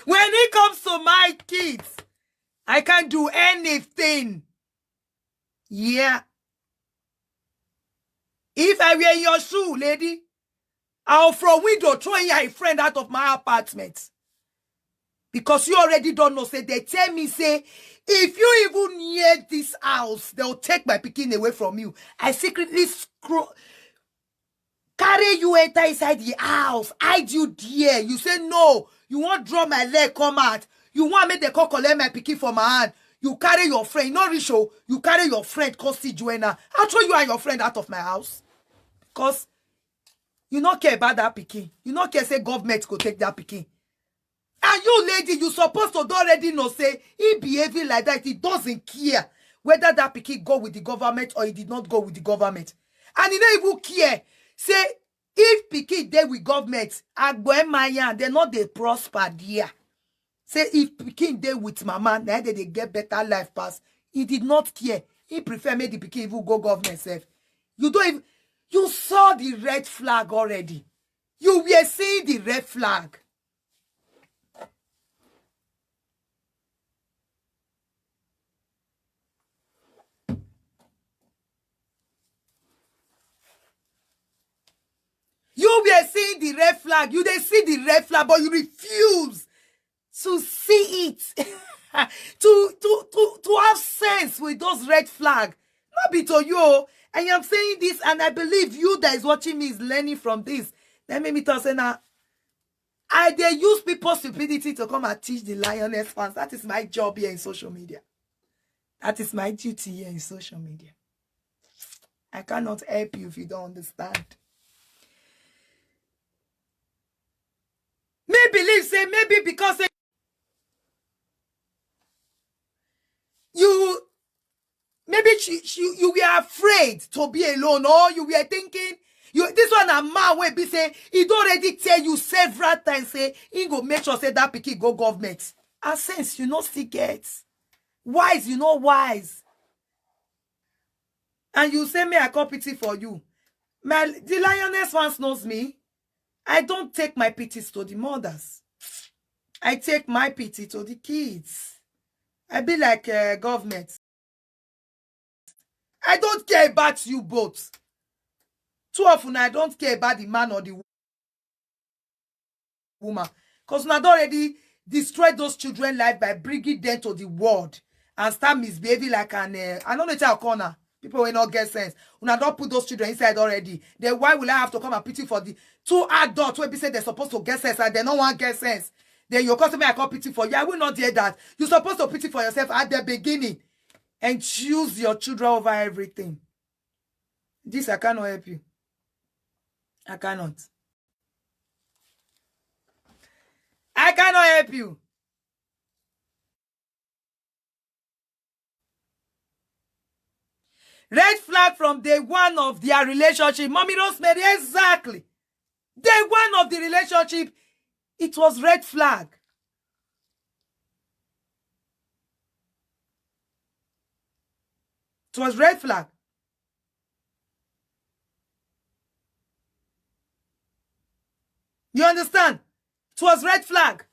When it comes to my kids, I can do anything. Yeah. If I were in your shoe, lady, I'll from window throw in your friend out of my apartment. Because you already don't know. Say they tell me, say, if you even near this house, they'll take my picking away from you. I secretly scroll, carry you enter inside the house, hide you there. You say no, you won't draw my leg, come out. You want me to call collect my picking from my hand. You carry your friend, not Risho. You carry your friend, cause see Joanna. I'll throw you and your friend out of my house. Because you not care about that picking. You not care say government go take that picking. And you, lady, you supposed to already know say he behaving like that. He doesn't care whether that picking go with the government or he did not go with the government. And he not even care. Say if picking dey with government, Agbo Mayan, they not they prosper there. Say if picking dey with mama, now they, they get better life pass. He did not care. He prefer make the picking even go government self. You don't even, you saw the red flag already. You were seeing the red flag. You were seeing the red flag. You they see the red flag, but you refuse to see it. to to to to have sense with those red flag. Not be to you. I am saying this, and I believe you that is watching me is learning from this. Let me tell you now. I they use people's stupidity to come and teach the lioness fans. That is my job here in social media. That is my duty here in social media. I cannot help you if you don't understand. Me believe say me Maybe because say you, maybe she, she, you were afraid to be alone, or you were thinking, you, this one, a man wey be say he don already tell you several times say he go make sure say that pikin go government. And sense you no still get. Wise you no wise. And you say me I come pity for you. My, the lioness once knows me. I don't take my pities to the mothers. I take my pity to the kids. I be like uh, government. I don't care about you both. Too often I don't care about the man or the woman, because una don already destroy those children life by bringing them to the world and start misbehaving like an uh, I no know wetin I call una. People wey no get sense, una don put those children inside already. Then why will I have to come and pity for the two adults wey be say dem suppose to get sense and dem no wan get sense? Then you come say make I come pity for you. I will not hear that. You suppose to pity for yourself at the beginning and choose your children over everything. This I cannot help you. I cannot. I cannot help you. Red flag from day one of their relationship. Mommy Rosemary, exactly. Day one of the relationship, it was red flag. It was red flag. You understand? It was red flag.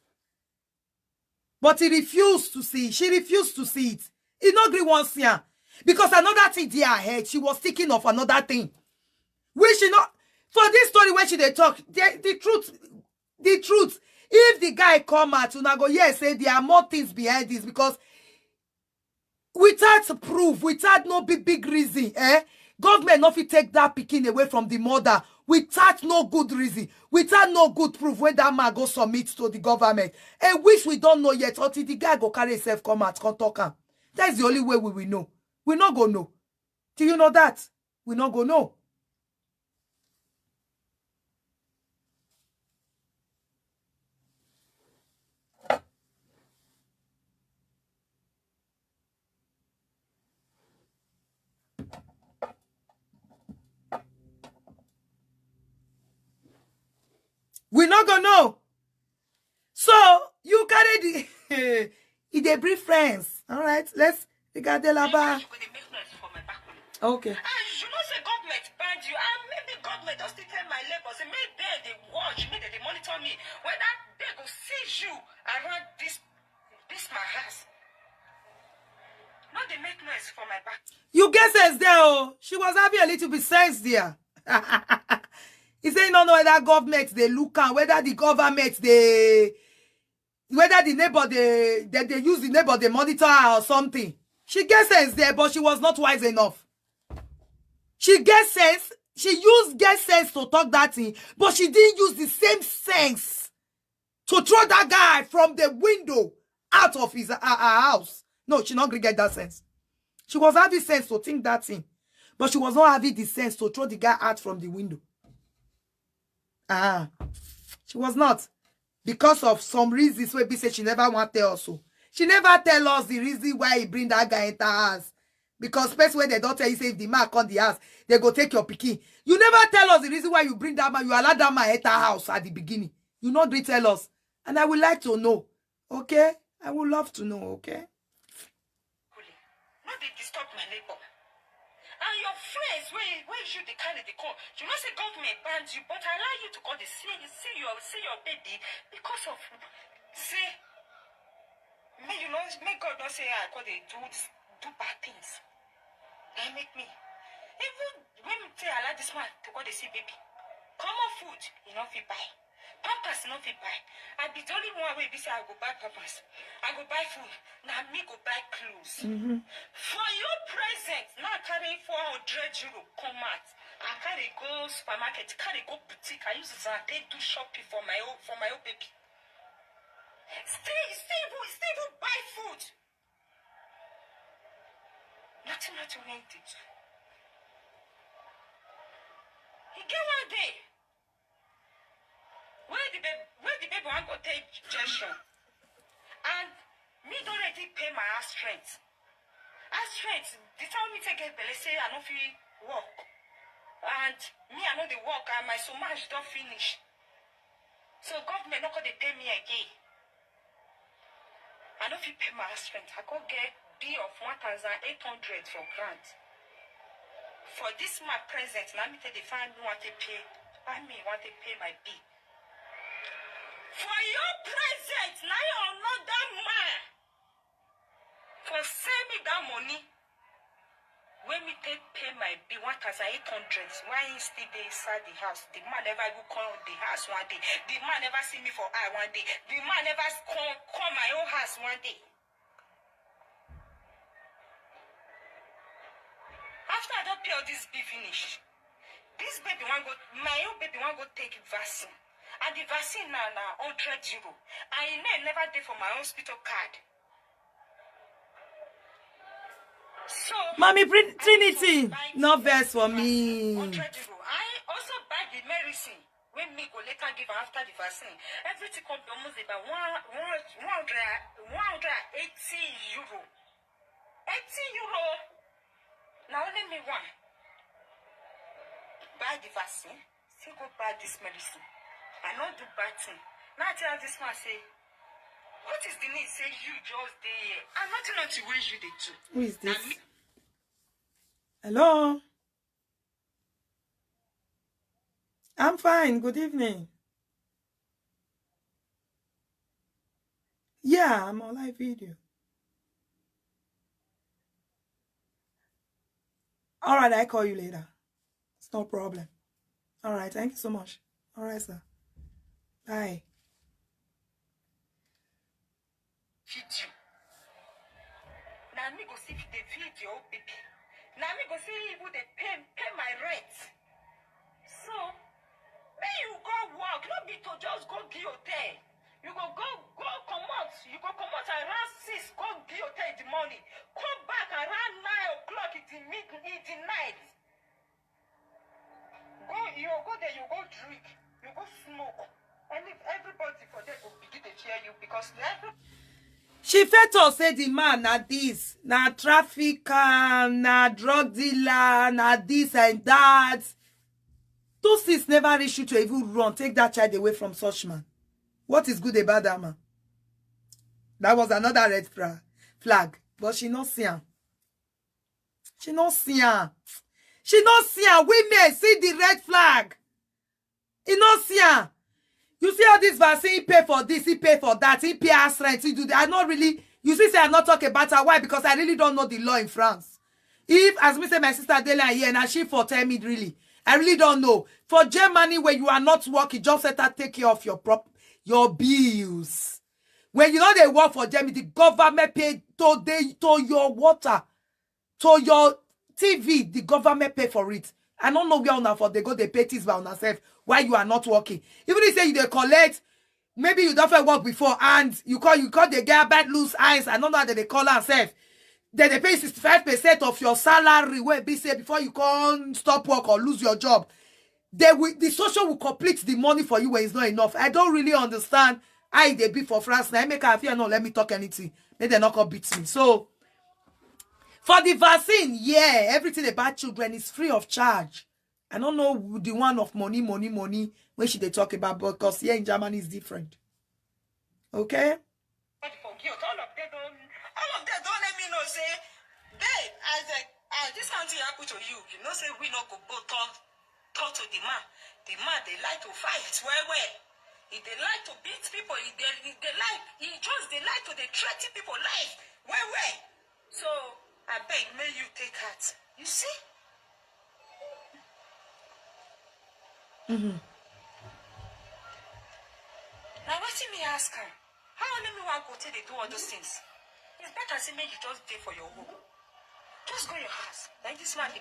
But he refused to see. She refused to see it. He no gree wan see am. Because another thing dey her head. She was thinking of another thing. Which she not for this story when she dey talk, the, the truth, the truth. If the guy come out, una go hear say there are more things behind this, because without proof, without no big big reason, eh, government no fit take that pikin away from the mother without no good reason, without no good proof when that man go submit to the government. And which we don't know yet until the guy go carry himself come out, come talk am. That's the only way we will know. We no go know. Do you know that? We no go know. We no go know. So you carry the e dey bring friends. All right, let's Rigadela ba. You go dey make noise for my balcony. Okay. And you know say government ban you, and maybe government don still tell my neighbor say make dem dey watch, make dem dey monitor me, whether dem go see you around this this my house. No dey make noise for my back. You get sense there, oh. She was having a little bit sense there. He say he no know whether government dey look am, whether the government dey, whether the neighbor dey, they dey use the neighbor dey monitor her or something. She get sense there, but she was not wise enough. She get sense. She used get sense to talk that thing, but she didn't use the same sense to throw that guy from the window out of his her, her house. No, she not gree get that sense. She was having sense to think that thing, but she was not having the sense to throw the guy out from the window. Ah, she was not, because of some reasons wey be say she never want tell us. So she never tell us the reason why he bring that guy enter house. Because person wey dem don tell you say if the man come the house, they go take your pikin. You never tell us the reason why you bring that man, you allow that man enter house at the beginning. You no gree tell us. And I would like to know. Okay? I would love to know, okay? No dey disturb my neighbor. And your friends wey wey you dey carry dey come, you know say government ban you, but I allow you to come dey see see your see your baby because of say make you no make God no say I come dey do this do bad things. Na make me even when me say allow this man to come dey see baby, common food you no fit buy, pampers no fit buy. I be the only one wey be say I go buy pampers, I go buy food, na me go buy clothes. For your present, now carry four hundred euro come out. I carry go supermarket, carry go boutique. I use Zan take do shopping for my own for my own baby. Still, still even still even buy food. Nothing, nothing wey dey do. E get one day wey the baby wey the baby wan go take Injection. And me don already pay my house rent. House rent, the time me take get belle say I no fit work. And me, I no dey work, and my sommage don finish. So government no come dey pay me again. I no fit pay my house rent. I go get bill of one thousand eight hundred for grant. For this man present, na me take dey find me want to pay, find me want to pay my bill. For your present, na your another man for send me that money. When me take pay my bill one thousand eight hundred, why he still dey inside the house? The man never even come the house one day. The man never see me for eye one day. The man never s- come come my own house one day. After I don pay all this bill finish, this baby wan go, my own baby wan go take vaccine. And the vaccine now na hundred euro. And e name never dey for my hospital card. So, Mommy Brit- Trinity, no vex for me. Hundred euro. I also buy the medicine wey me go later give am after the vaccine. Everything come be almost about one one one hundred one hundred and eighty euro. Eighty euro. Na only me one buy the vaccine, still go buy this medicine. I no do bad thing. Now I tell this man say, what is the need say you just dey here? And nothing, nothing wey you dey do. Who is Na this? me Hello? I'm fine. Good evening. Yeah, I'm on live video. All right, I call you later. It's no problem. All right, thank you so much. All right, sir. Bye. Feed you. Na me go see the feed your baby. Na me go see even dey pay pay my rent. So make you go work, no be to just go give hotel. You go go go comot. You go comot around six, go give hotel in the morning. Come back around nine o'clock in the mid in the night. Go, you go there, you go drink, you go smoke. And if everybody for there go begin to fear you because every She fail to say the man na this, na trafficker, na drug dealer, na this and that. Two six never reach you to even run, take that child away from such man. What is good about that man? That was another red fra- flag, but she no see am. She no see am. She no see am. Women see the red flag. He no see am. You see all this vaccine, he pay for this, he pay for that, he pay house rent, he do that. I not really, you see, say I not talk about her. Why? Because I really don't know the law in France. If, as me say, my sister Dela here, now she for tell me really. I really don't know. For Germany, where you are not working, job center take care of your prop your bills. When you know they work for Germany, the government pay to they to your water, to your T V, the government pay for it. I don't know where una for they go, they pay things by on herself. Why you are not working? Even if say you they collect, maybe you don't fit work before, and you call you call the girl bad lose eyes. I don't know how they call herself. Then they pay sixty-five percent of your salary where be say before you can stop work or lose your job. They will the social will complete the money for you when it's not enough. I don't really understand how they be for France. Now I make her fear no let me talk anything. Make they not come beat me. So for the vaccine, yeah, everything about children is free of charge. I don't know the one of money, money, money when she they talk about, because here in Germany is different. Okay? But for guilt, all of them don't, all of them don't let me know say, babe, as a, as this country happen to you, you know say we not go go talk talk to the man. The man they like to fight well well. He they like to beat people. He they, he they like he just they like to they threaten people life well well. So I beg, may you take heart. You see? Mm-hmm. Now what me ask her? How only me one go take they do all those things? It's better say make you just dey for your home. Just go your house. Like this man,